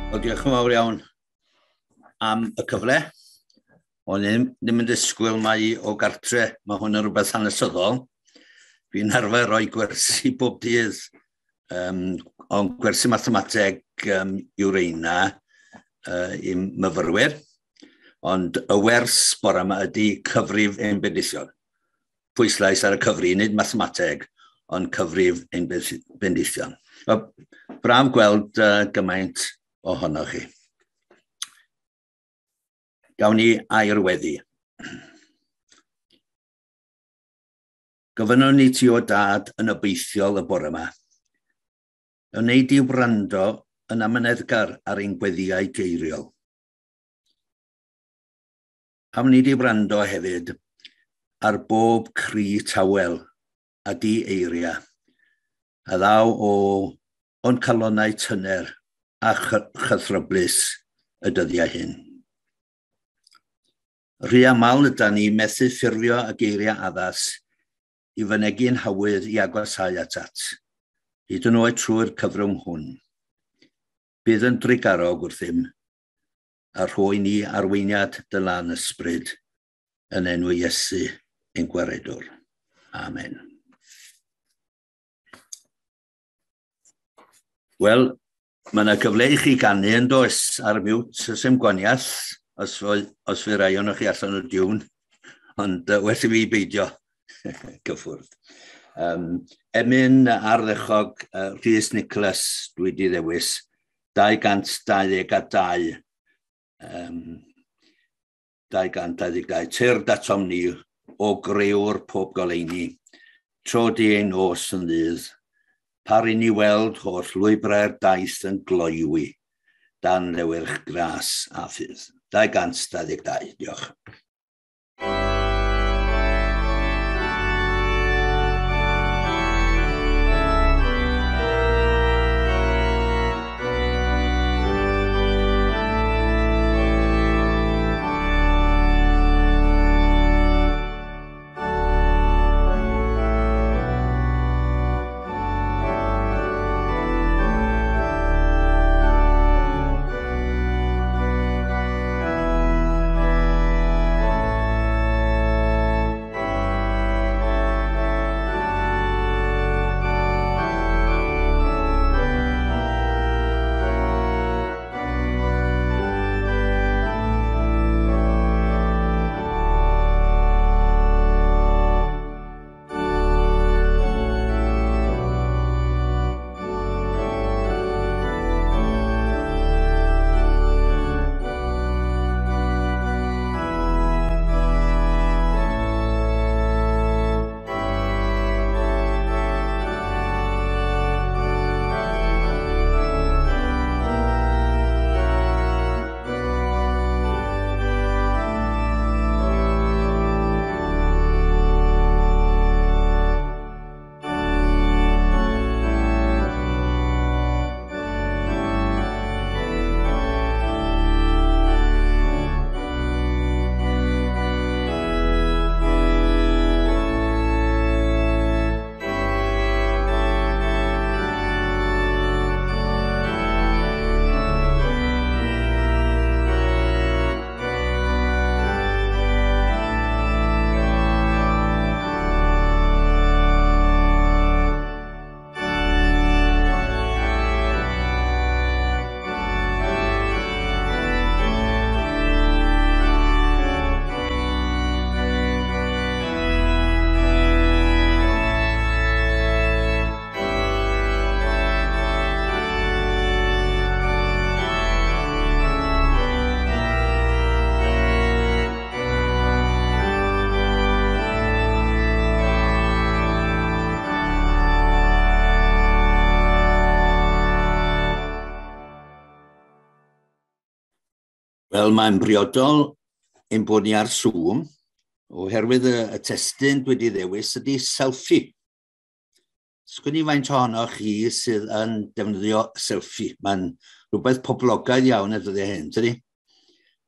Wel, diolch yn fawr iawn am y cyfle. O'n i ddim yn disgwyl mai o gartre, mae hwn yn rhywbeth hanesyddol. Dwi'n arfer rhoi gwersi bob dydd, ond gwersi mathemateg yw'r reina i'n myfyrwyr. Ond y wers bore yma ydy cyfrif ein bendithion. Pwyslais ar y cyfri, nid mathemateg, ond cyfrif ein bendithion. Braf gweld gymaint ohonoch chi. Gawn ni air weddi. Gofynnwn ni ti o dad yn obeithiol y bore yma. Wnei di wrando yn amyneddgar ar ein gweddiau geiriol. A wnei di wrando hefyd ar bob cri tawel a di eiriau, a ddaw o o'n calonnau tyner a chythryblus y dyddiau hyn. Rhy aml yda ni methu ffurfio y geiriau addas i fynegi'n hawydd i agosáu atat, hyd yn oed trwy'r cyfrwng hwn. Bydd yn drugarog wrthym, a rhoi ni arweiniad dy lan ysbryd yn enw Iesu ein gwaredwr. Amen. Wel, mae yna gyfle i chi ganu yn does ar mute, oes dim gwaniaeth, os fydd rai ohonoch chi allan o diwn, ond well i fi beidio cyffwrdd. Emyn ardderchog Rhys Nicholas dwi wedi ddewis, 222, 222, tyrd atom ni o grëwr pob goleuni, tro di ein nos yn ddydd, par i ni weld holl lwybrau'r daith yn gloywi, dan lewyrch gras a ffydd. 222, diolch. Wel, mae'n briodol ein bod ni ar Zoom, oherwydd y testun dwi wedi ddewis ydy selfie. Sgwn i faint ohonoch chi sydd yn defnyddio selfie. Mae'n rhywbeth poblogaidd iawn y dyddiau hyn, tydi?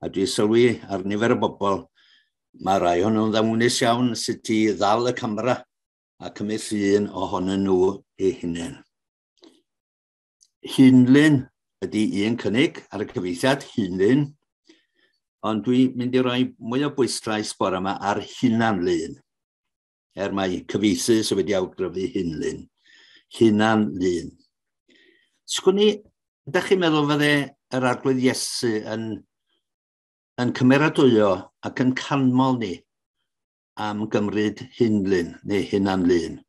A dwi'n sylwi ar nifer o bobl, mae rai ohonyn nhw'n ddawnus iawn sut i ddal y camera a cymryd llun ohonyn nhw eu hunain. Hunlun ydy un cynnig ar y cyfieithiad, hunlun, ond dwi'n mynd i roi mwy o bwyslais bore yma ar hunanlun. Er mae cyfieithu sydd wedi awgrymu hunlun. Hunanlun. Sgwn i, ydych chi'n meddwl fydde yr Arglwydd Iesu yn cymeradwyo ac yn canmol ni am gymryd hunlun neu hunanlun?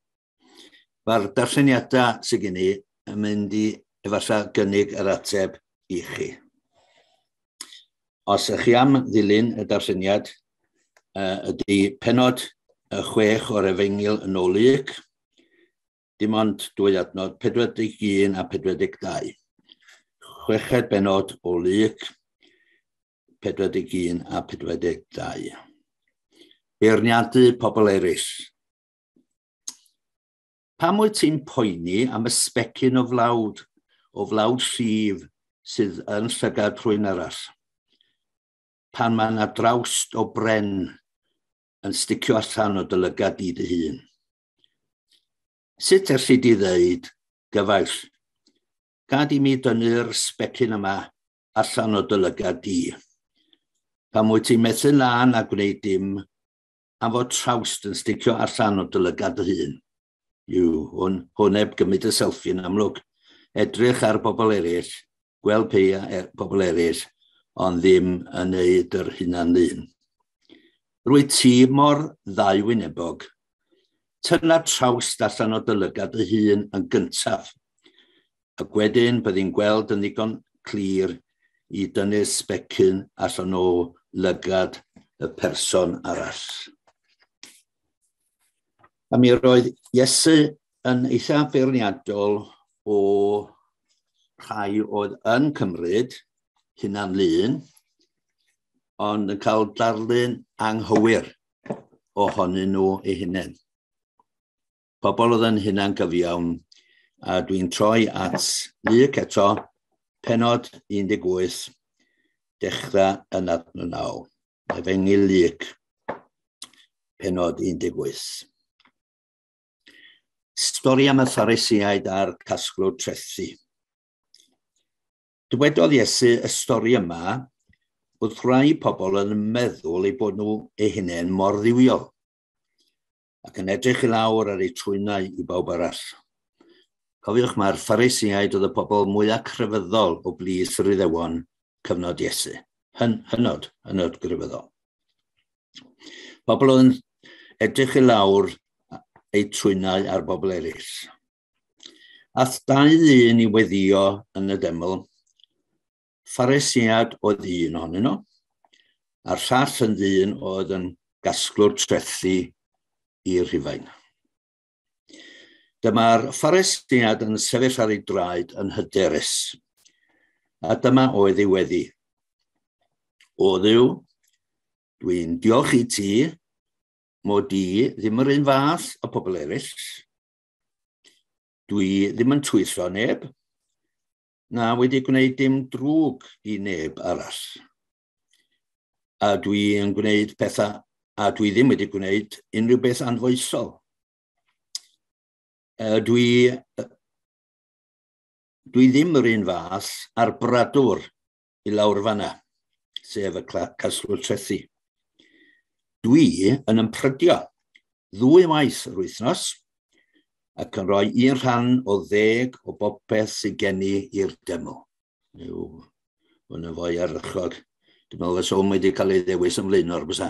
Mae'r darlleniadau sydd gen i yn mynd i efallai gynnig yr ateb i chi. Os ydych chi am ddilyn y darlleniad, ydy penod y 6 o'r Efengyl yn ôl Luc, dim ond dwy adnod, 41 a 42. Chweched benod o Luc, 41 a 42. Beirniadu pobl eraill. Pam wyt ti'n poeni am y sbecyn o flawd llif sydd yn llygad rhywun arall, pan mae yna drawst o bren yn sticio allan o dy lygad di dy hun? Sut elli di ddeud, 'Gyfaill, gad i mi dynnu'r sbecyn yma allan o dy lygad di', pan wyt ti'n methu lân a gwneud dim am fod trawst yn sticio allan o dy lygad dy hun? Yw, hwn heb gymryd y selfie yn amlwg. Edrych ar bobl eraill, gweld peia pobl eraill, ond ddim yn neud yr hunan lun. Rwyt ti mor ddau wynebog. Tynna trawst allan o dy lygad dy hun yn gyntaf, ac wedyn byddi'n gweld yn ddigon clir i dynnu sbecyn allan o lygad y person arall. A mi roedd Iesu yn eitha beirniadol o rhai oedd yn cymryd hunan lun, ond yn cael darlun anghywir ohonyn nhw eu hunain. Pobl oedd yn hunan gyfiawn, a dwi'n troi at Luc eto, penod 18, dechrau yn adnod 9. Efengyl Luc, penod 18. Stori am y Pharisïaid a'r casglwr trethi. Dywedodd Iesu y stori yma wrth rai pobl yn meddwl eu bod nhw eu hunain mor dduwiol ac yn edrych i lawr ar eu trwynau i bawb arall. Cofiwch, mae'r Pharisïaid oedd y pobl mwyaf crefyddol o blith yr Iddewon cyfnod Iesu. Hynod, hynod grefyddol. Pobl oedd yn edrych i lawr eu trwynau ar bobl eraill. Ath dau ddyn i weddio yn y deml. Pharisïad oedd un ohonyn nhw, a'r llall yn ddyn oedd yn gasglwr trethi i'r Rhufain. Dyma'r Pharisïad yn sefyll ar ei draed yn hyderus, a dyma oedd ei weddi: 'O Dduw, dwi'n diolch i ti mod i ddim yr un fath o pobl eraill. Dwi ddim yn twyllo neb, na wedi gwneud dim drwg i neb arall. A dwi yn gwneud pethau, a dwi ddim wedi gwneud unrhyw beth anfoesol. Dwi ddim yr un fath a'r bradwr i lawr fanna, sef y casglwr trethi. Dwi yn ymprydio ddwy waith yr wythnos ac yn rhoi 1 rhan o 10 o bopeth sydd gen i i'r deml.' Yw, hwn yn foi ardderchog. Dwi'n meddwl fysa hwn wedi cael ei ddewis yn flaenor, bysa.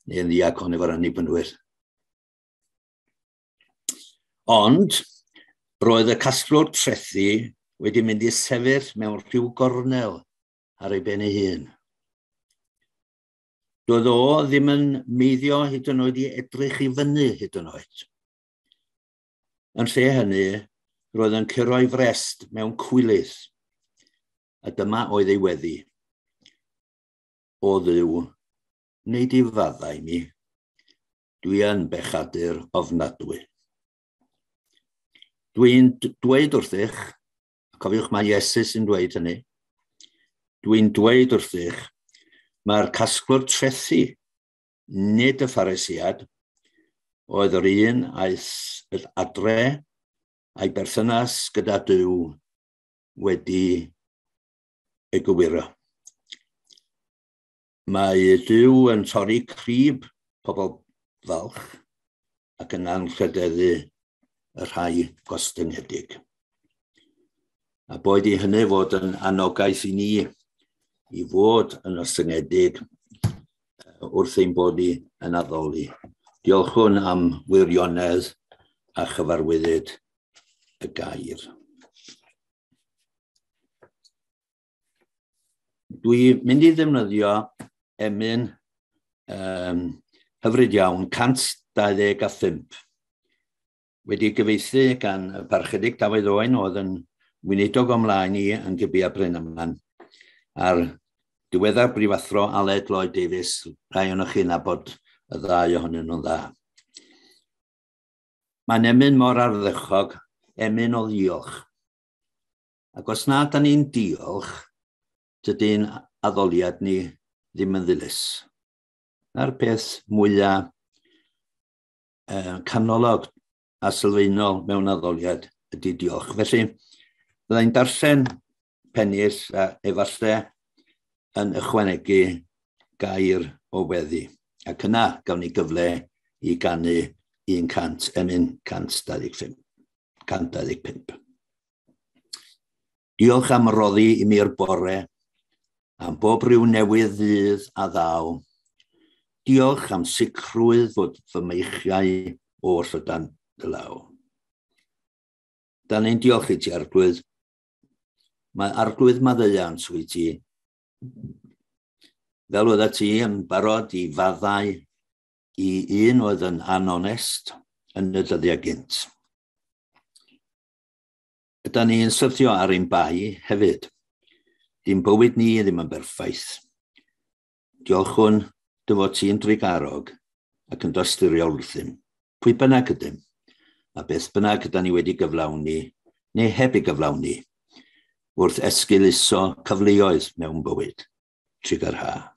Neu yn ddiacon efo'r Annibynwyr. Ond roedd y casglwr trethi wedi mynd i sefyll mewn rhyw gornel ar ei ben ei hun. Doedd o ddim yn meiddio hyd yn oed i edrych i fyny hyd yn oed. Yn lle hynny, roedd yn curo'i frest mewn cwilydd. A dyma oedd ei weddi: 'O Dduw, wnei di faddau mi. Dwi yn bechadur ofnadwy.' Dwi'n dweud wrthych, cofiwch mae Iesu sy'n dweud hynny, dwi'n dweud wrthych, mae'r casglwr trethi, nid y Pharisïad, oedd yr un aeth adre a'i berthynas gyda Duw wedi ei gywiro. Mae Duw yn torri crib pobl falch ac yn anrhydeddu y rhai gostyngedig. A boed i hynny fod yn anogaeth i ni i fod yn ostyngedig wrth ein bod ni yn addoli. Diolchwn am wirionedd a chyfarwyddyd y gair. Dwi'n mynd i ddefnyddio emyn hyfryd iawn, 125, wedi gyfieithu gan y Parchedig Dafydd Owen oedd yn weinidog o mlaen i yn Gibea Brynaman, a'r diweddar brifathro Aled Lloyd Davies, rhai ohonoch chi'n nabod y ddau ohonyn nhw'n dda. Mae'n emyn mor ardderchog, emyn o ddiolch. Ac os na da ni'n diolch, dydy'n addoliad ni ddim yn ddilys. Na'r peth mwyaf canolog a sylfaenol mewn addoliad ydy diolch. Felly, byddai'n darllen pennill a efallai yn ychwanegu gair o weddi. Ac yna gawn ni gyfle i ganu 100, emyn 125. 125. Diolch am roddi i mi'r bore, am bob rhyw newydd ddydd a ddaw. Diolch am sicrwydd fod fy meichiau oll o dan dy law. Da ni'n diolch i ti, Arglwydd. Mae Arglwydd maddeuant wyt ti. Fel oeddet ti yn barod i faddau i un oedd yn anonest yn y dyddiau gynt. Yda ni'n syrthio ar ein bai hefyd. Dim bywyd ni ddim yn berffaith. Diolchwn dy fod ti'n drugarog ac yn dosturiol wrthym. Pwy bynnag ydym, a beth bynnag yda ni wedi gyflawni, neu heb ei gyflawni, wrth esgeuluso cyfleoedd mewn bywyd. Trugarha.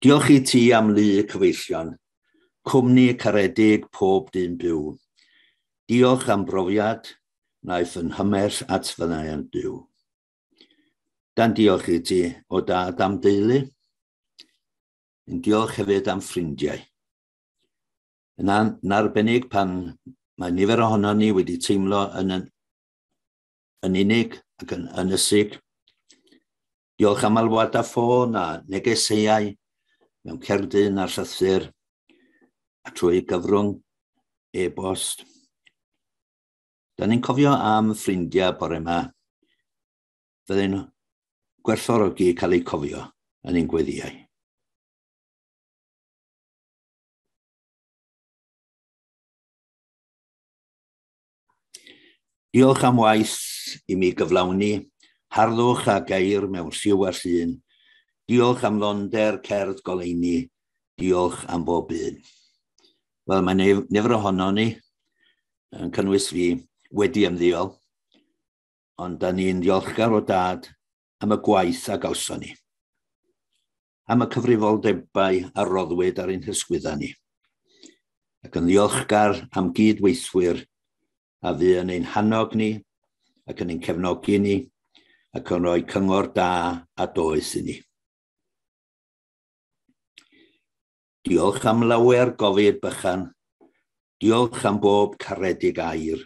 Diolch i ti am lu cyfeillion, cwmni caredig pob dyn byw. Diolch am brofiad wnaeth yn hymell at fy Duw. Dan diolch i ti o dad am deulu. Yn diolch hefyd am ffrindiau. Yn arbennig pan mae nifer ohono ni wedi teimlo yn unig ac yn ynysig. Diolch am alwadau ffôn a negeseuau mewn cerdyn a llythyr a trwy gyfrwng e-bost. Da ni'n cofio am ffrindiau bore yma. Fydden gwerthfawrogi cael eu cofio yn ein gweddiau. Diolch am waith i mi gyflawni, harddwch a geir mewn lliw a llun. Diolch am londer cerdd goleuni. Diolch am bob un. Wel, mae nifer ohono ni, yn cynnwys fi, wedi ymddeol, ond da ni'n ddiolchgar o dad am y gwaith a gawson ni, am y cyfrifoldebau a roddwyd ar ein hysgwydda ni, ac yn ddiolchgar am gydweithwyr a fu yn ein hannog ni, ac yn ein cefnogi ni, ac yn rhoi cyngor da a doeth i ni. Diolch am lawer gofid bychan, diolch am bob caredig air,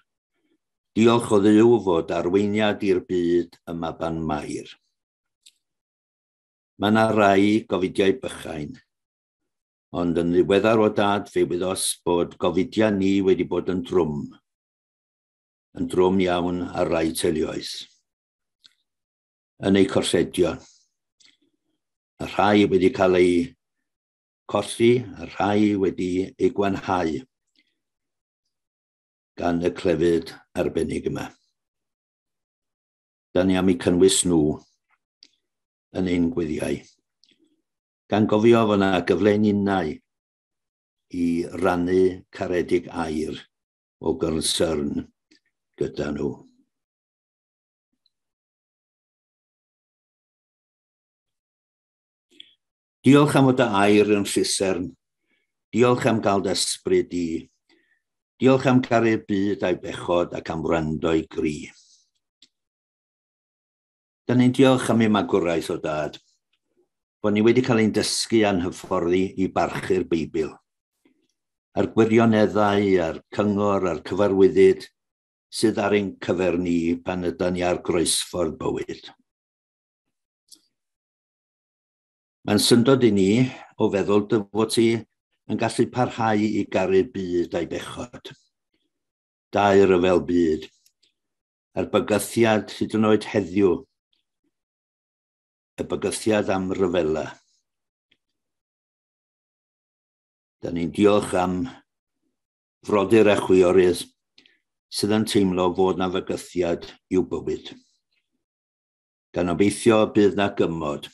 diolch o Dduw fod arweiniad i'r byd ym Maban Mair. Mae yna rai gofidiau bychain, ond yn ddiweddar o dad fe wyddos bod gofidiau ni wedi bod yn drwm iawn ar rai teuluoedd, yn eu colledion. Y rhai wedi cael eu colli, y rhai wedi eu gwanhau gan y clefyd arbennig yma. Da ni am eu cynnwys nhw yn ein gweddiau. Gan gofio fod yna gyfle ninnau i rannu caredig air o gynsyrn gyda nhw. Diolch am fod dy air yn llusern. Diolch am gael dy ysbryd i. Diolch am garu'r byd a'i bechod ac am wrando i gri. Da ni'n diolch am ei magwraeth o dad, bod ni wedi cael ein dysgu a'n hyfforddi i barchu'r Beibl, a'r gwirioneddau, a'r cyngor, a'r cyfarwyddyd sydd ar ein cyfer ni pan ydan ni ar groesffordd bywyd. Mae'n syndod i ni o feddwl dy fod ti yn gallu parhau i garu'r byd a'i bechod. Dau ryfel byd, a'r bygythiad hyd yn oed heddiw, y bygythiad am ryfela. Da ni'n diolch am frodyr a chwiorydd sydd yn teimlo fod na fygythiad i'w bywyd. Gan obeithio bydd na gymod,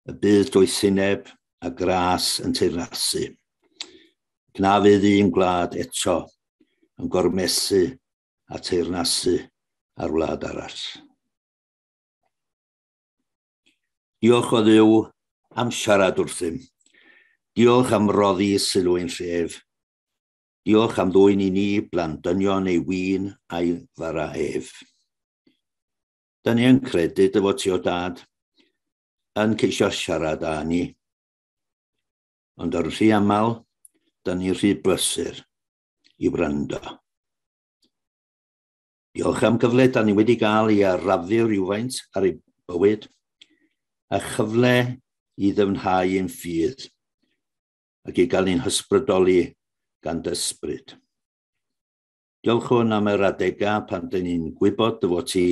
y bydd doethineb a gras yn teyrnasu. Na fydd un gwlad eto yn gormesu a teyrnasu ar wlad arall. Diolch o Dduw am siarad wrthym. Diolch am roddi sylw ein llef. Diolch am ddwyn i ni blant dynion ei win a'i fara ef. Da ni yn credu dy fod ti o dad yn ceisio siarad â ni, ond ar rhy aml, da ni rhy brysur i wrando. Diolch am gyfle da ni wedi gael i arafu rhywfaint ar ei bywyd, a chyfle i ddyfnhau ein ffydd ac i gael ein hysbrydoli gan dy ysbryd. Diolch hwn am yr adegau pan dyn ni'n gwybod dy fod ti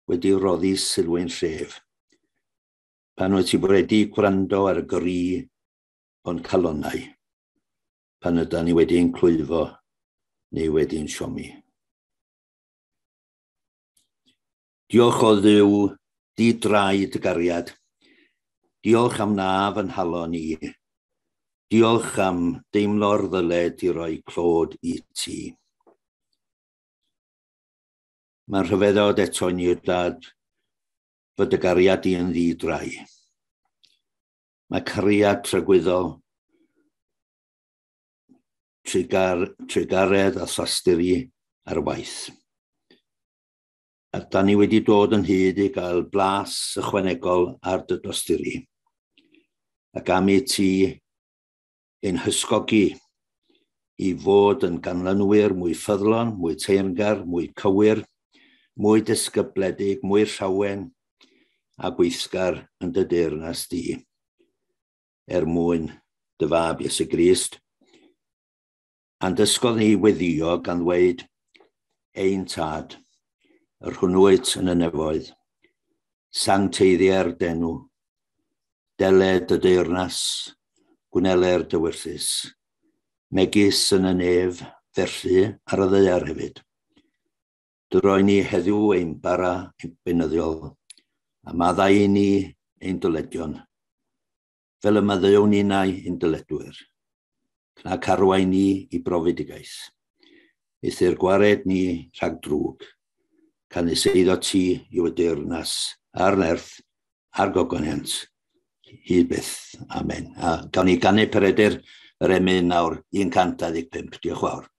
wedi roddi sylw ein llef, pan wyt ti wedi gwrando ar y gri o'n calonnau, pan ydan ni wedi'n clwyfo neu wedi'n siomi. Diolch o Dduw, di drai dy gariad. Diolch am na fy nghalon i. Diolch am deimlo'r ddyled i roi clod i ti. Mae'n rhyfeddod eto i ni o dad fod y gariad i yn ddi-drai. Mae cariad tragwyddol, trugaredd a thosturi ar waith. A da ni wedi dod yn hyd i gael blas ychwanegol ar dy dosturi. Ac am i ti ein hysgogi i fod yn ganlynwyr mwy ffyddlon, mwy teyrngar, mwy cywir, mwy disgybledig, mwy llawen a gweithgar yn dy deyrnas di, er mwyn dy fab Iesu Grist. A'n dysgodd ni weddio gan ddweud, ein tad, yr hwnnw wyt yn y nefoedd, sancteiddier d'enw, deled dy deyrnas, gwneler dy wyrthus, megis yn y nef, felly ar y ddaear hefyd. Droi ni heddiw ein bara ein beunyddiol, a maddau i ni ein dyledion, fel y maddeuwn ninnau ein dyledwyr. Nac arwain ni i brofedigaeth. Eithr gwared ni rhag drwg, canys eiddo ti yw y deyrnas a'r nerth a'r gogoniant, hyd byth. Amen. A gawn ni ganu Peredur yr emyn nawr 125. Diolch fawr.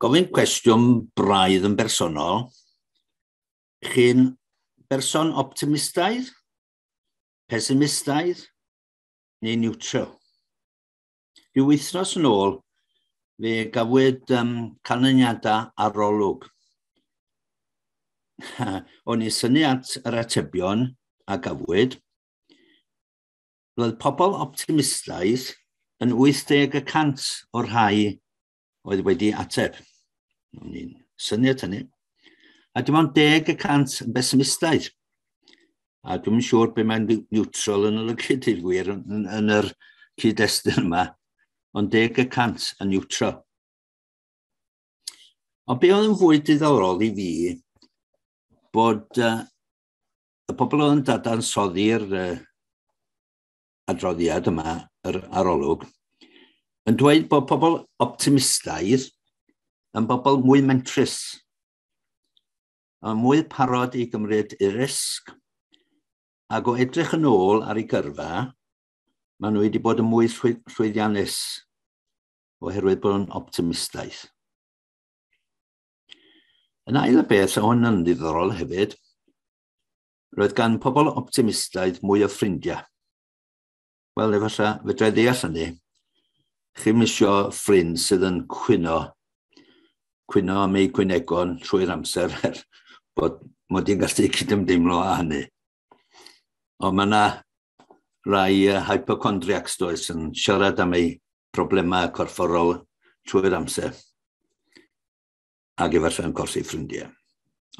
Gofyn cwestiwn braidd yn bersonol. Chi'n berson optimistaidd, pessimistaidd neu neutral? Rhyw wythnos yn ôl, fe gafwyd canlyniadau arolwg. O'n i'n synnu at yr atebion a gafwyd. Roedd pobl optimistaidd yn 80% o'r rhai oedd wedi ateb. O'n i'n synnu at hynny. A dim ond 10% yn bessimistaidd. A dwi'n siŵr be mae'n neutral yn olygu, deud gwir, yn yr cyd-destun yma, ond 10% yn neutral. Ond be oedd yn fwy diddorol i fi, bod y pobl oedd yn dadansoddi'r adroddiad yma, yr arolwg, yn dweud bod pobl optimistaidd yn bobl mwy mentrus, yn mwy parod i gymryd i risg, ac o edrych yn ôl ar ei gyrfa, maen nhw wedi bod yn mwy llwyddiannus oherwydd bod yn optimistaidd. Yn ail y beth, a hwn yn ddiddorol hefyd, roedd gan pobl optimistaidd mwy o ffrindiau. Wel, efallai, fedra i ddeall hynny. Chi'm isio ffrind sydd yn cwyno am ei gwynegon trwy'r amser, er bod mod i'n gallu cydymdeimlo â hynny. Ond mae yna rai hypochondriacs, does, yn siarad am eu problemau corfforol trwy'r amser. Ac efallai yn colli ffrindiau.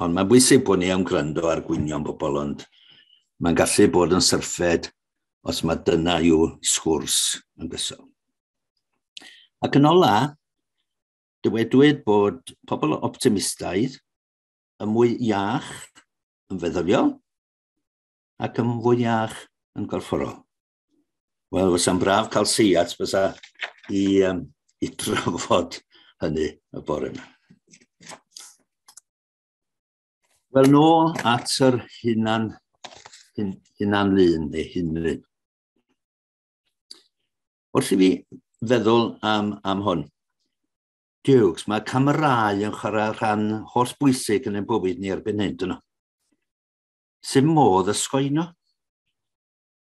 Ond mae'n bwysig bod ni am gwrando ar gwynion bobl, ond mae'n gallu bod yn syrffed os mae dyna yw sgwrs yn gyson. Ac yn ola, dywedwyd bod pobl optimistaidd yn mwy iach yn feddyliol ac yn fwy iach yn gorfforol. Wel, fysa'n braf cael seiat fysa i drafod hynny y bore yma. Wel, nôl at yr hunan-lun neu hunlun. Wrth i fi feddwl am hwn, Diwcs, mae camerâu yn chwarae rhan holl bwysig yn ein bywyd ni erbyn hyn, dyn nhw. Sy'n modd ysgoi nhw?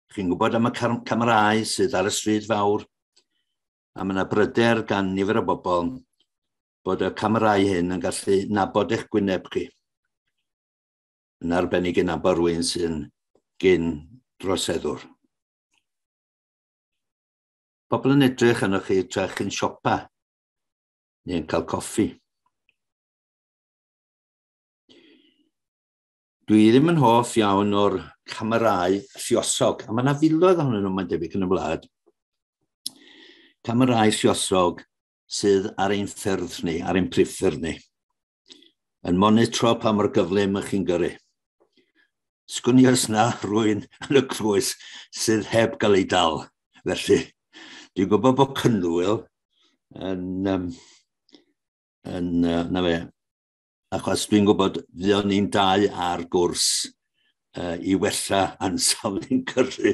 Chi'n gwybod am y camerâu sydd ar y stryd fawr, a mae yna bryder gan nifer o bobl bod y camerâu hyn yn gallu nabod eich gwyneb chi. Yn arbennig yn nabod rhywun sy'n gyn droseddwr. Pobl yn edrych arnoch chi tra chi'n siopa neu'n cael coffi. Dwi ddim yn hoff iawn o'r camerâu lluosog, a mae yna filoedd ohonyn nhw, mae'n debyg, yn y wlad. Camerâu lluosog sydd ar ein ffyrdd ni, ar ein priffyrdd ni, yn monitro pa mor gyflym ych chi'n gyrru. Sgwn i os na rwy'n yn y crwys sydd heb gael ei dal. Felly, dwi'n gwybod bod Cynwyl yn na fe, achos dwi'n gwybod fuon ni'n dau ar gwrs i wella ansawdd ein gyrru.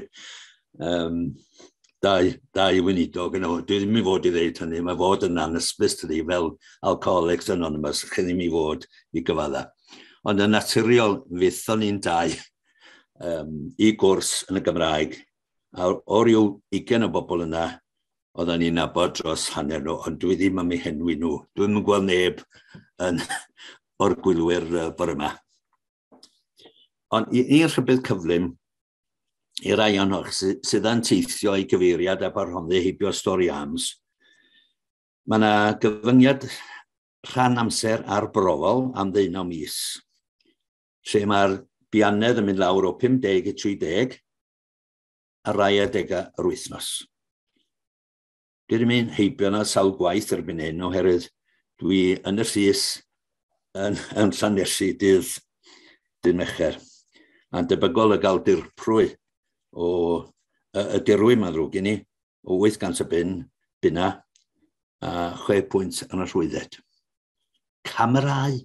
Dau weinidog yno. Dwi ddim i fod i ddeud hynny, mae fod yn anhysbys tydi fel Alcoholics Anonymous, chi ddim i fod i gyfadda. Ond yn naturiol, fuon ni'n dau i gwrs yn y Gymraeg, a o ryw 20 o bobl yna, oedden ni'n nabod dros hanner nhw, ond dwi ddim am eu henwi nhw. Dwi'm yn gweld neb yn o'r gwylwyr bore yma. Ond i'r rhybudd cyflym, i rai ohonoch sydd yn teithio i gyfeiriad Aberhonddu heibio Storey Arms, mae yna gyfyngiad rhan amser arbrofol am 19 mis, lle mae'r bianedd yn mynd lawr o 50 i 30 a rai adegau yr wythnos. Dwi wedi mynd heibio yna sawl gwaith erbyn hyn, oherwydd dwi yn y llys yn Llanelli dydd Mercher. A'n debygol y gael dirprwy o y dirwy, mae'n ddrwg i ni, o 800 o bunna a 6 pwynt yn y rhwydded. Camerau.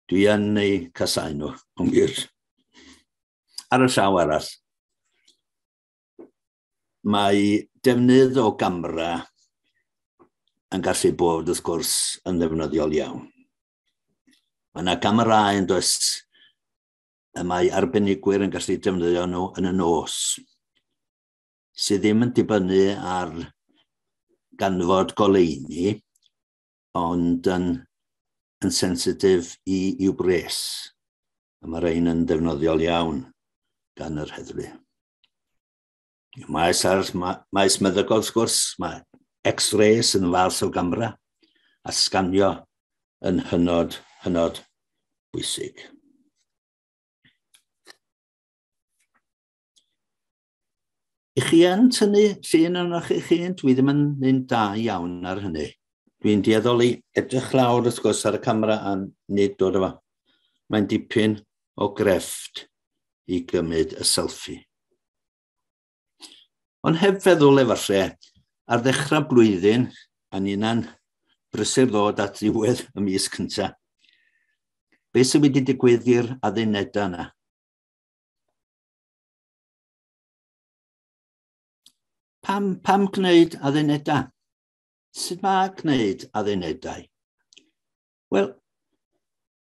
Dwi yn eu casau nhw, ond wir. Ar y llaw arall, mae defnydd o gamera yn gallu bod, wrth gwrs, yn ddefnyddiol iawn. Mae yna gamerâu yn does y mae arbenigwyr yn gallu defnyddio nhw yn y nos, sydd ddim yn dibynnu ar ganfod goleuni, ond yn sensitif i'w bres. A mae rhain yn ddefnyddiol iawn gan yr heddlu. Maes meddygol, wrth gwrs, mae X-rays yn fath o gamera a sganio yn hynod, hynod bwysig. I chi yn tynnu llun arnoch chi'ch hun? Dwi ddim yn un da iawn ar hynny. Dwi'n dueddol i edrych lawr wrth gwrs ar y camera a nid dod efo. Mae'n dipyn o grefft i gymryd y selfie. Ond heb feddwl efallai, ar ddechrau blwyddyn, a ni'n brysur ddod at ddiwedd y mis cyntaf, beth sydd wedi digwydd i'r addunedau yna? Pam gwneud addunedau? Sut mae gwneud addunedau? Wel,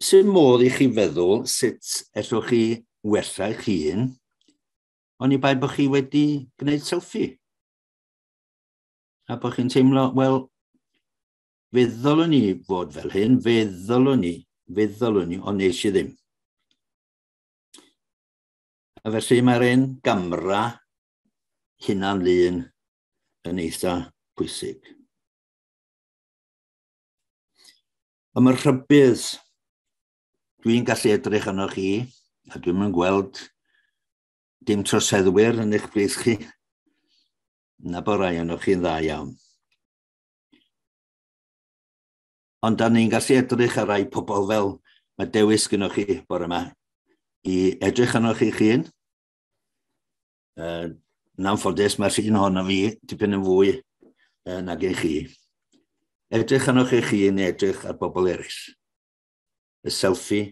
sy'n modd i chi feddwl sut ellwch chi wella eich hun, oni bai bod chi wedi gwneud selfie. A bod chi'n teimlo, wel, fe ddylwn i fod fel hyn, fe ddylwn i, ond nes i ddim. A felly mae'r un gamra hunan-lun yn eitha pwysig. Ond mae'r rhybudd, dwi'n gallu edrych arnoch chi, a dwi'm yn gweld dim troseddwyr yn eich plith chi, na bod rai arnoch chi'n dda iawn. Ond da ni'n gallu edrych ar rai pobl fel mae dewis gynnwch chi bore yma i edrych arnoch chi'ch hun. Yn anffodus, mae'r llun hon o fi tipyn yn fwy nag i chi. Edrych arnoch chi'ch hun neu edrych ar bobl eraill. Y selfie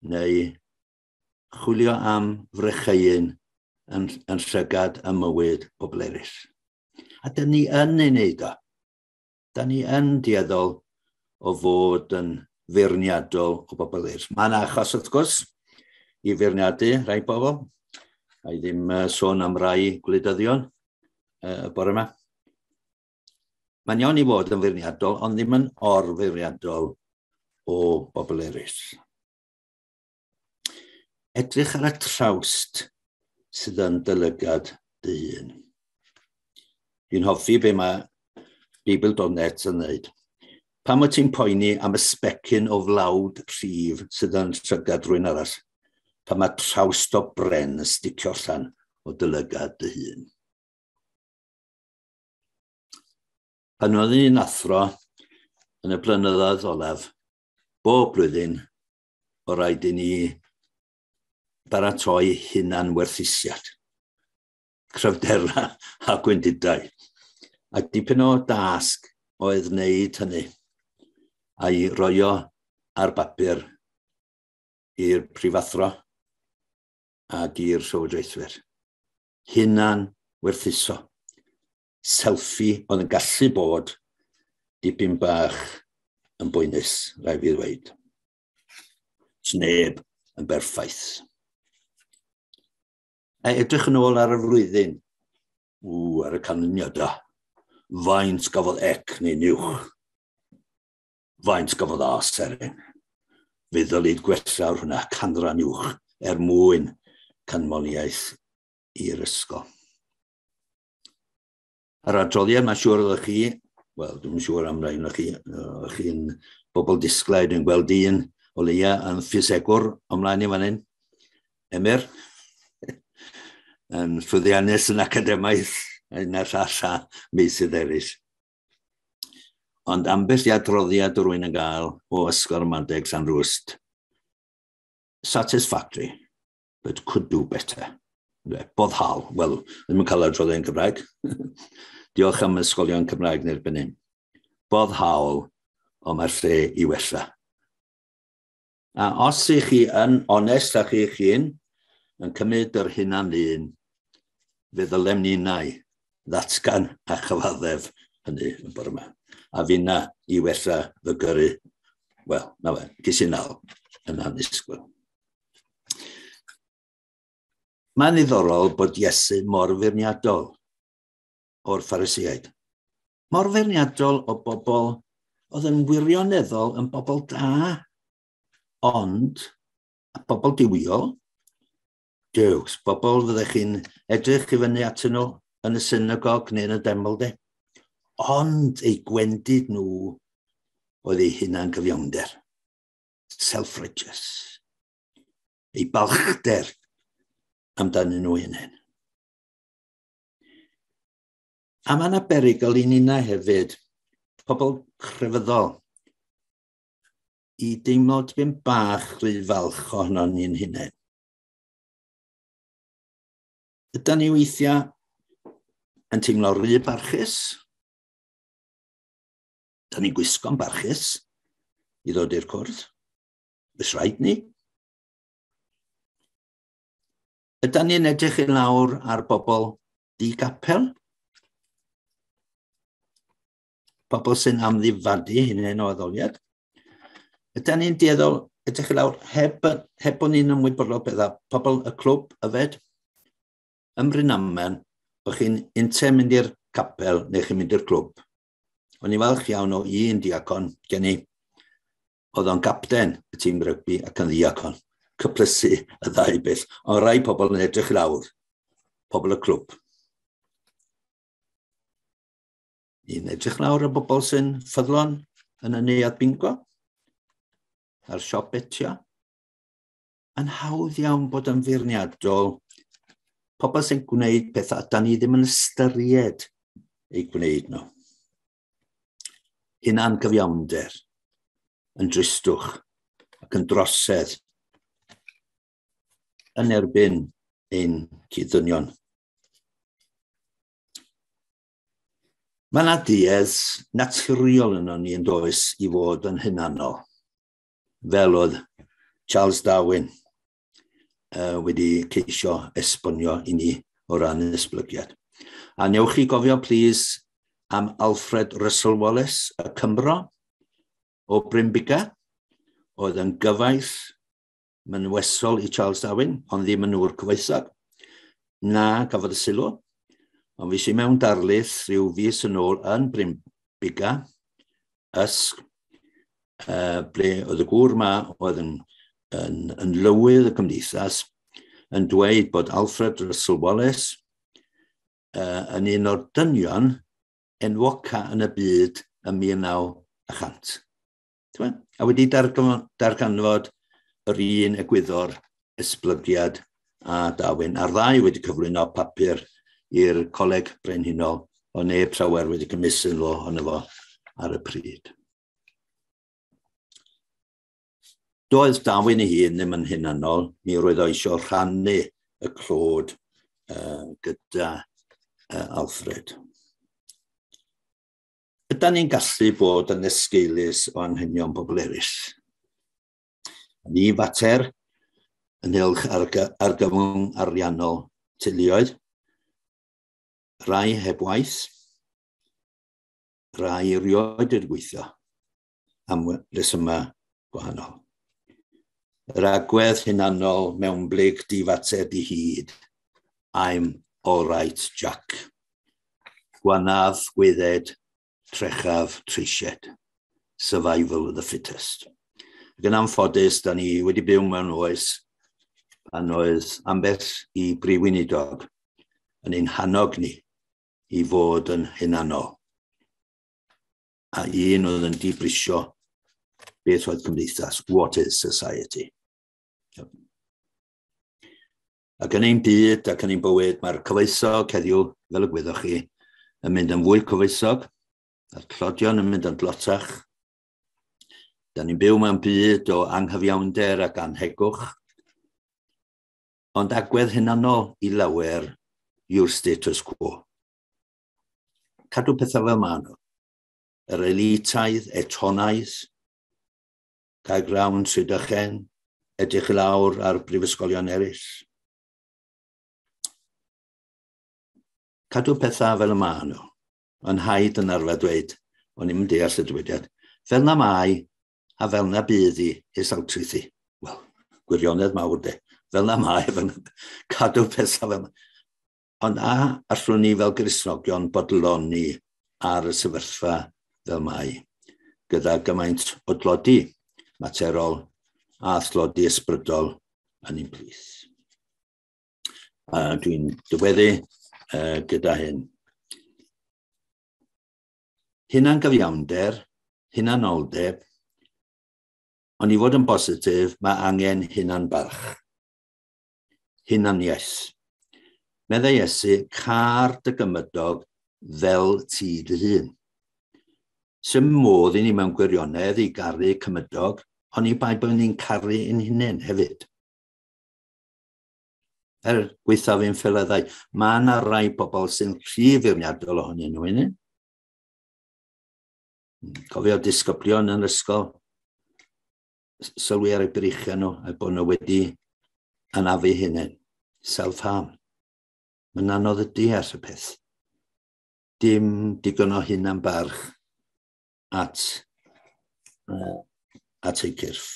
neu chwilio am frecheuyn yn llygad y mywyd bobl eraill. A dyn ni yn ei wneud o. Da ni yn dueddol o fod yn feirniadol o bobl eraill. Mae yna achos, wrth gwrs, i feirniadu rai bobl. A i ddim sôn am rai gwleidyddion y bore yma. Mae'n iawn i fod yn feirniadol, ond ddim yn or-feirniadol o bobl eraill. Edrych ar y trawst sydd yn dylygad dy hun. Dwi'n hoffi be mae Beibl.net yn dweud. Pam wyt ti'n poeni am y sbecyn o flawd rhif sydd yn llygad rhywun arall? Pan mae trawst o bren yn sticio allan o dylygad dy hun. Pan oedd i'n athro yn y blynyddoedd olaf, bob blwyddyn, o raid i ni baratoi hunan werthusiad, cryfderau a gwendidau. A dipyn o dasg oedd wneud hynny, a'i roio ar bapur i'r prifathro ac i'r llywodraethwyr. Hunan werthuso. Selfie oedd yn gallu bod dipyn bach yn boenus, rhaid fi ddweud. Sneb yn berffaith. A edrych yn ôl ar y flwyddyn, ar y canlyniad da. Faint gafodd ec neu'n uwch? Faint gafodd A seren? Fe ddylid gwella ar hwnna canran uwch er mwyn canmoliaeth i'r ysgol. Yr adroddiad, mae'n siŵr oeddech chi, wel, dwi'n siŵr am rai ohonoch chi, oeddech chi'n bobl disglair, dwi'n gweld un o leia yn ffisegwr o mlaen i fan hyn, Emyr, yn llwyddiannus yn academaidd, un a'r llall a meysydd eraill. Ond ambell i adroddiad rwy'n yn gael o Ysgol Ramadeg Llanrwst, satisfactory, but could do better. Boddhaol, wel, ddim yn cael adroddiad yn Cymraeg. Diolch am ysgolion Cymraeg neu'r erbyn hyn. Boddhaol, ond mae'r lle i wella. A os ych chi yn onest â chi'ch hun, yn cymryd yr hunan lun, fe ddylem ninnau ddatgan a chyfaddef hynny yn bore yma. A finna i wella fy gyrru, wel, na fe, ges i nal yn annisgwyl. Mae'n ddiddorol bod Iesu mor feirniadol o'r Phariseaid. Mor feirniadol o bobl oedd yn wirioneddol yn bobl da, ond a bobl duwiol, Duws, bobl fyddech chi'n edrych i fyny atyn nhw yn y synagog neu yn y deml de. Ond eu gwendid nhw oedd eu hunan gyfiawnder. Self-righteous. Eu balchder amdanyn nhw hunain. A mae yna berygl i ninna hefyd, pobl crefyddol, i deimlo tipyn bach rhy falch ohono ni'n hunain. Ydy ni weithiau yn teimlo rhy barchus? Da ni'n gwisgo'n barchus i ddod i'r cwrdd. Fes rhaid ni. Ydy ni'n edrych i lawr ar bobl di-gapel? Pobl sy'n amddifadu hunain o addoliad? Ydy ni'n dueddol edrych i lawr heb bod ni'n ymwybodol bethau, pobl y clwb yfed? Ym Mrynaman, bod chi'n unte mynd i'r capel neu chi'n mynd i'r clwb. O'n i'n falch iawn o un diacon gen i. Oedd o'n gapten y tîm rygbi ac yn ddiacon. Cyplysu y ddau beth. Ond rai pobl yn edrych i lawr. Pobl y clwb. Ni'n edrych lawr y bobl sy'n ffyddlon yn y neuadd bingo, a'r siop betio. Yn hawdd iawn bod yn feirniadol. Pobl sy'n gwneud pethau da ni ddim yn ystyried eu gwneud nhw. Hunan gyfiawnder, yn dristwch ac yn drosedd yn erbyn ein cyd-ddynion. Mae yna duedd naturiol yno ni yn does i fod yn hunanol, fel oedd Charles Darwin wedi ceisio esbonio i ni o ran esblygiad. A newch chi gofio, please, am Alfred Russel Wallace, y Cymro o Brynbuga, oedd yn gyfaill mynwesol i Charles Darwin, ond ddim yn ŵr cyfoethog. Na gafodd y sylw, ond fi sy'n mewn darlith rhyw fis yn ôl yn Brynbuga, ysg, ble oedd y gŵr ma oedd yn lywydd y cymdeithas yn dweud bod Alfred Russel Wallace yn un o'r dynion enwoca yn y byd ym 1900. A wedi darganfod yr un egwyddor esblygiad a Darwin. A'r ddau wedi cyflwyno papur i'r Coleg Brenhinol, o neb llawer wedi cymryd sylw ohono fo ar y pryd. Doedd Darwin ei hun ddim yn hunanol, mi roedd o eisiau rhannu y clod gyda Alfred. Ydan ni'n gallu bod yn esgeulus o anghenion pobl eraill? Ni fater ynghylch argyfwng ariannol teuluoedd, rai heb waith, rai erioed wedi gweithio am resymau gwahanol. Yr agwedd hunanol mewnblyg difater di-hid. I'm all right, Jack. Gwanaf, gwydded, trechaf, treisied. Survival of the fittest. Ac yn anffodus, da ni wedi byw mewn oes pan oedd ambell i brif weinidog yn ein hannog ni i fod yn hunanol. A un oedd yn dibrisio beth oedd cymdeithas, what is society. Ac yn ein byd ac yn ein bywyd, mae'r cyfoethog heddiw, fel y gwyddoch chi, yn mynd yn fwy cyfoethog, a'r tlodion yn mynd yn dlotach. Da ni'n byw mewn byd o anghyfiawnder ac anhegwch, ond agwedd hunanol i lawer yw'r status quo. Cadw pethau fel maen nhw. Yr elitaidd, etonaidd, Caergrawnt, Rhydychen, edrych i lawr ar brifysgolion eraill. Cadw pethau fel y maen nhw. Ond haid yn arfer dweud, o'n i'n deall y dywediad, fel na mae a fel na bydd i is awtrith i. Wel, gwirionedd mawr de. Fel na mae, fel na, cadw pethau fel na. Ond a allwn ni fel Gristnogion bodloni ar y sefyllfa fel mae, gyda gymaint o dlodi materol a thlodi ysbrydol yn ein plith. A dwi'n diweddu gyda hyn. Hunan-gyfiawnder, hunanoldeb, ond i fod yn bositif, mae angen hunan-barch. Hunaniaeth. Meddai Iesu, car dy gymydog fel ti dy hun. Sym modd i ni mewn gwirionedd i garu cymydog, ond i bai bod ni'n caru ein hunain hefyd. Er gweithaf ein ffeleddau, mae yna rai bobl sy'n rhy feirniadol ohonyn nhw, hynny. Cofio disgyblion yn ysgol, sylwi ar eu breichiau nhw, a bod nhw wedi anafu hunain. Self-harm. Mae'n anodd y deall y peth. Dim digon o hunan barch at ei cyrff.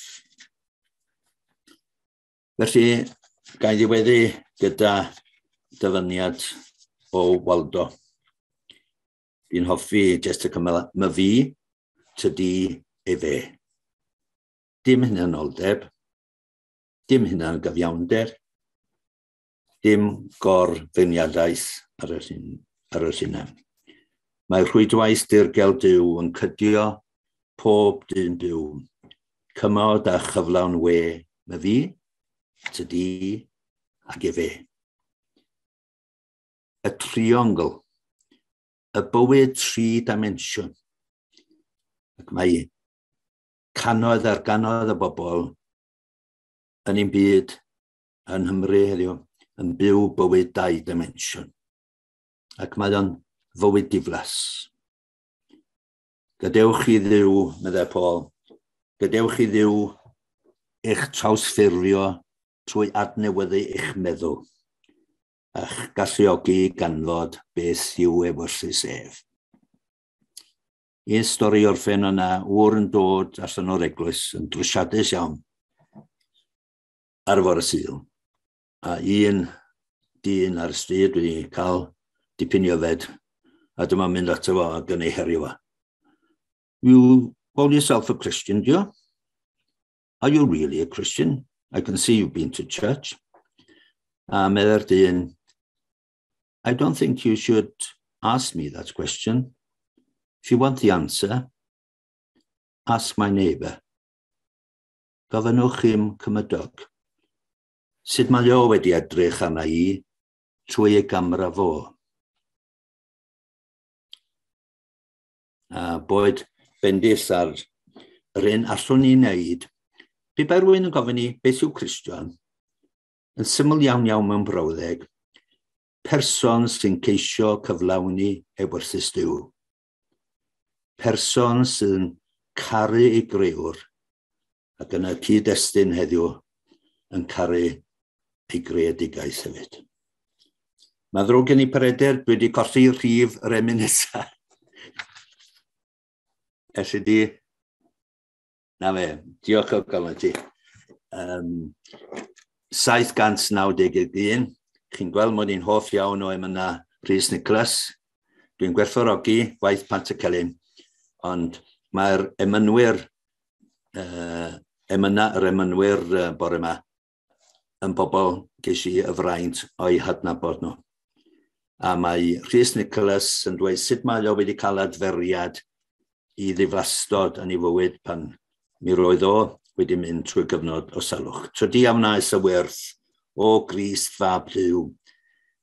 Felly, ga i ddiweddu gyda dyfyniad o Waldo. Dwi'n hoffi jyst y cymal, my fi, tydi, efe. Dim hunanoldeb, dim hunan gyfiawnder, dim gorfeirniadaeth ar yr hunan. Mae rhwydwaith dirgel Duw yn cydio pob dyn byw. Cymod a chyflawn we, my fi, tydi, ac efe. Y triongl, y bywyd tri dimensiwn. Ac mae cannoedd ar gannoedd o bobl yn ein byd yn Nghymru heddiw yn byw bywyd dau dimensiwn. Ac mae o'n fywyd diflas. Gadewch i Dduw, meddai Paul, gadewch i Dduw eich trawsffurfio trwy adnewyddu eich meddwl a'ch galluogi i ganfod beth yw ewyllys ef. Un stori orffen yna, ŵr yn dod allan o'r eglwys yn drwsiadus iawn ar fore Sul. A un dyn ar y stryd wedi cael dipyn i yfed, a dyma mynd ato fo ac yn ei herio fo. You call yourself a Christian, do you? Are you really a Christian? I can see you've been to church. A meddai'r dyn, I don't think you should ask me that question. If you want the answer, ask my neighbour. Gofynnwch i'm cymydog. Sut mae o wedi edrych arna i trwy ei gamra fo? A boed bendith ar yr un allwn ni wneud. Pe bai rhywun yn gofyn i beth yw Cristion, yn syml iawn iawn mewn brawddeg, person sy'n ceisio cyflawni ewyllys Duw. Person sy'n caru ei grëwr, ac yn y cyd-destun heddiw yn caru ei greadigaeth hefyd. Mae ddrwg gen i Peredur, dwi wedi colli rhif yr emyn nesaf. Elli di? Na fe, diolch o galon ti. 791, chi'n gweld mod i'n hoff iawn o emyna Rhys Nicholas. Dwi'n gwerthfawrogi gwaith Pantycelyn, ond mae'r emynwyr, emyna yr emynwyr bore yma, yn bobl ges i y fraint o'i hadnabod nhw. A mae Rhys Nicholas yn dweud sut mae o wedi cael adferiad i ddiflastod yn ei fywyd pan mi roedd o wedi mynd trwy gyfnod o salwch. Tydi a wnaes y wyrth o Grist fab Duw,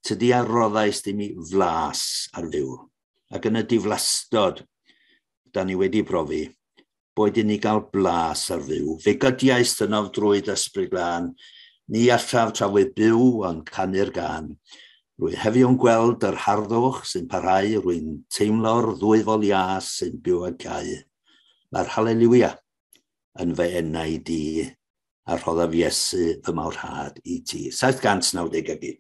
tydi a roddaist i mi flas ar fyw. Ac yn y diflastod, da ni wedi profi, boed i ni gael blas ar fyw. Fe gydiaist ynof drwy ysbryd glân, ni allaf trafod byw ond canu'r gân. Rwy heddiw'n gweld yr harddwch sy'n parhau, rwy'n teimlo'r ddwyfol ias sy'n byw ag cau. Mae'r haleluia yn fy enau di, a rhoddaf Iesu fy mawrhad i ti. 791.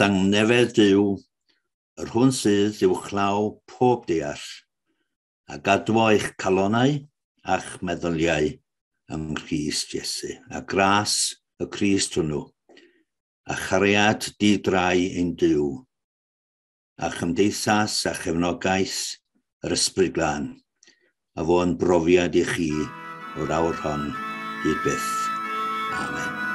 thangnefedd Duw, yr hwn sydd uwchlaw pob deall, a gadwo eich calonau a'ch meddyliau yng Nghrist Iesu, a gras y Crist hwnnw, a chariad di-drai ein Duw, a chymdeithas a chefnogaeth yr Ysbryd Glân, a fo yn brofiad i chi o'r awr hon hyd byth. Amen.